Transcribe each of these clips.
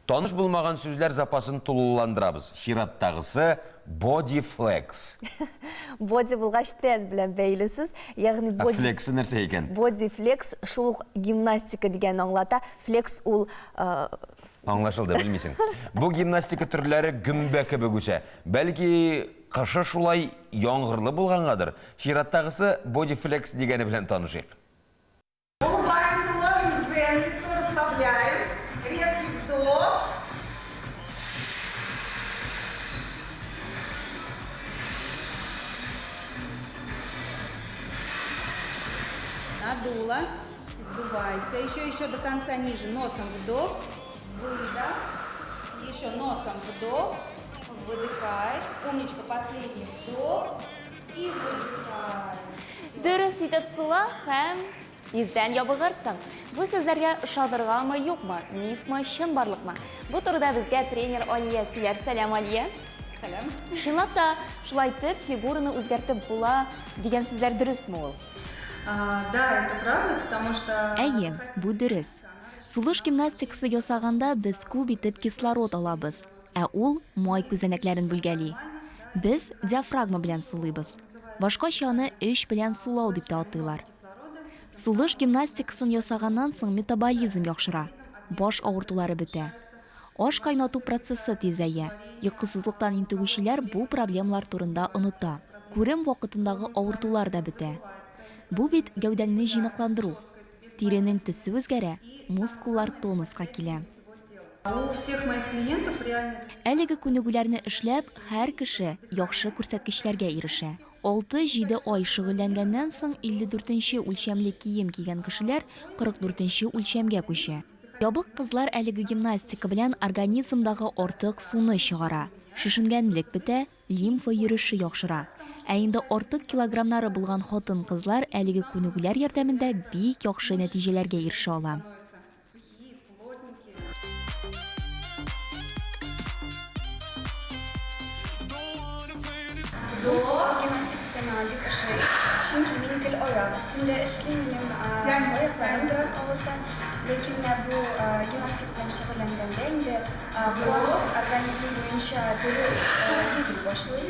Таныш булмаган сүзләр запасын тулыландырабыз. Чираттагысы, бодифлекс. Боди булгач тән белән бәйле сүз, ягъни Ә боди флексы нәрсә икән? Бодифлекс шул ук гимнастика дигәнне аңлата. Флекс ул Аңлашылды, белмисең. Бу гимнастика төрләре гөмбә кебек үсә. Бәлки, кышы шулай яңгырлы булгангадыр. Чираттагысы бодифлекс дигәне белән танышыйк. Улыбаемся, ловим дзен, лицо расслабляем. Резкий вдох. Надула. Сдувайся. Еще, еще до конца ниже. Носом вдох. Выдох. Еще носом вдох. Выдыхай. Умничка. Последний вдох. И выдыхай. Дөрес итеп сула һәм тиздән ябыгырсың. Бу сүзләргә ышаныргамы, юкмы? Мифмы, чынбарлыкмы? Бу турыда безгә тренер Алия сөйләр. Сәлам, Алия. Сәлам. Чынлап та, шулай итеп фигураны үзгәртеп була дигән сүзләр дөресме ул? Да, это правда, потому что... Әйе, бу дөрес. Сулыш гимнастикасы ясаганда без күп итеп кислород алабыз, ә ул май күзәнәкләрен бүлгәли. Без диафрагма белән сулыйбыз. Башкача аны эч белән сулау дип тә атыйлар. Сулыш гимнастикасын ясаганнан соң метаболизм яхшыра, баш авыртулары бетә. Аш кайнату процессы тизәя. Йокысызлыктан интегүчеләр бу проблемалар турында оныта. Күрем вакытындагы авыртулар да бетә. Бу бит гәүдәңне җыйнакландыру. Тиренең төсе үзгәрә, мускуллар тонуска килә. Әлеге күнегүләрне эшләп, һәр кеше яхшы күрсәткечләргә ирешә. Алты-җиде ай шөгыльләнгәннән соң 54 нче үлчәмле кием кигән кешеләр 44 нче үлчәмгә күчә. Ябык кызлар әлеге гимнастика белән организмдагы артык суны чыгара, шешенгәнлек бетә, лимфа йөреше яхшыра. Ә инде артык килограммнары булган хатын-кызлар әлеге күнегүләр ярдәмендә бик яхшы нәтиҗәләргә ирешә ала. Бу спорт гимнастикасы миңа бик ошый, чөнки мин гел аяк өстендә эшлим, минем аякларым бераз авырта. Ләкин менә бу гимнастика белән шөгыльләнгәндә инде кан организм буенча дөрес йөри башлый,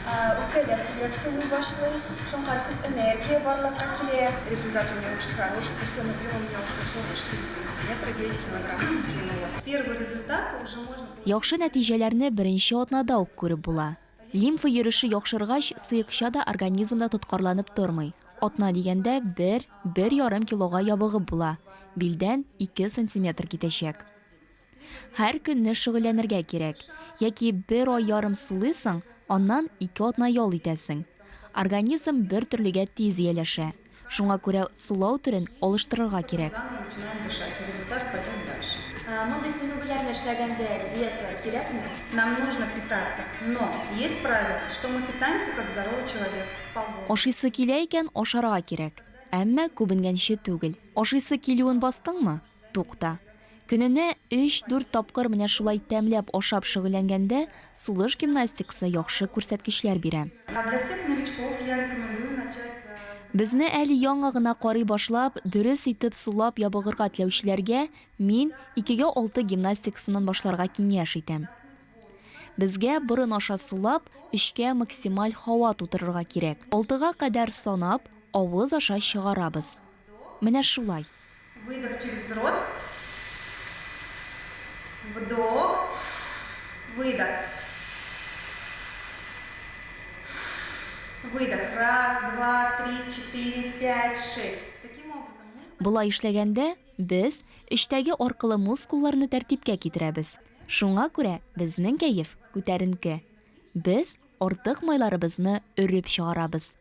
үпкәләр күбрәк сулый башлый, шуңа күп энергия барлыкка килә. Результат у меня очень хороший, по всем объемам у меня ушло 44 сантиметра, 9 килограммов скинула. Первый результат уже можно Яхшы нәтиҗәләрне беренче атнада ук күреп була. Лимфа йөреше яхшыргач, сыекча да организмда тоткарланып тормый. Атна дигәндә бер, бер ярым килога ябыгып була, билдән ике сантиметр китәчәк. Һәр көнне шөгыльләнергә кирәк. Яки бер ай ярым сулыйсың, аннан ике атна ял итәсең. Организм бер төрлегә тиз ияләшә. Шуңа күрә сулау төрен алыштырырга кирәк. Мондый күнегүләрне эшләгәндә диета кирәкме? Нам нужно питаться, но есть правило, что мы питаемся как здоровый человек по голоду. Ашыйсы килә икән, ашарга кирәк. Әмма күбенгәнче түгел. Ашыйсы килүен бастыңмы? Тукта. Көненә өч-дүрт тапкыр менә шулай тәмләп ашап шөгыльләнгәндә, сулыш гимнастикасы яхшы күрсәткечләр бирә. Безне әле яңа гына карый башлап, дөрес итеп сулап ябыгырга теләүчеләргә мин икегә алты гимнастикасыннан башларга киңәш итәм. Безгә борын аша сулап, эчкә максималь һава тутырырга кирәк. Алтыга кадәр санап, авыз аша чыгарабыз. Менә шулай. Выдох через рот. Вдох. Выдох. Выдох. Раз, два, три, четыре, пять, шесть. Таким образом мы... Болай эшләгәндә, без эчтәге аркылы мускулларны тәртипкә китерәбез. Шуңа күрә безнең кәеф күтәренке. Без артык майларыбызны өреп чыгарабыз.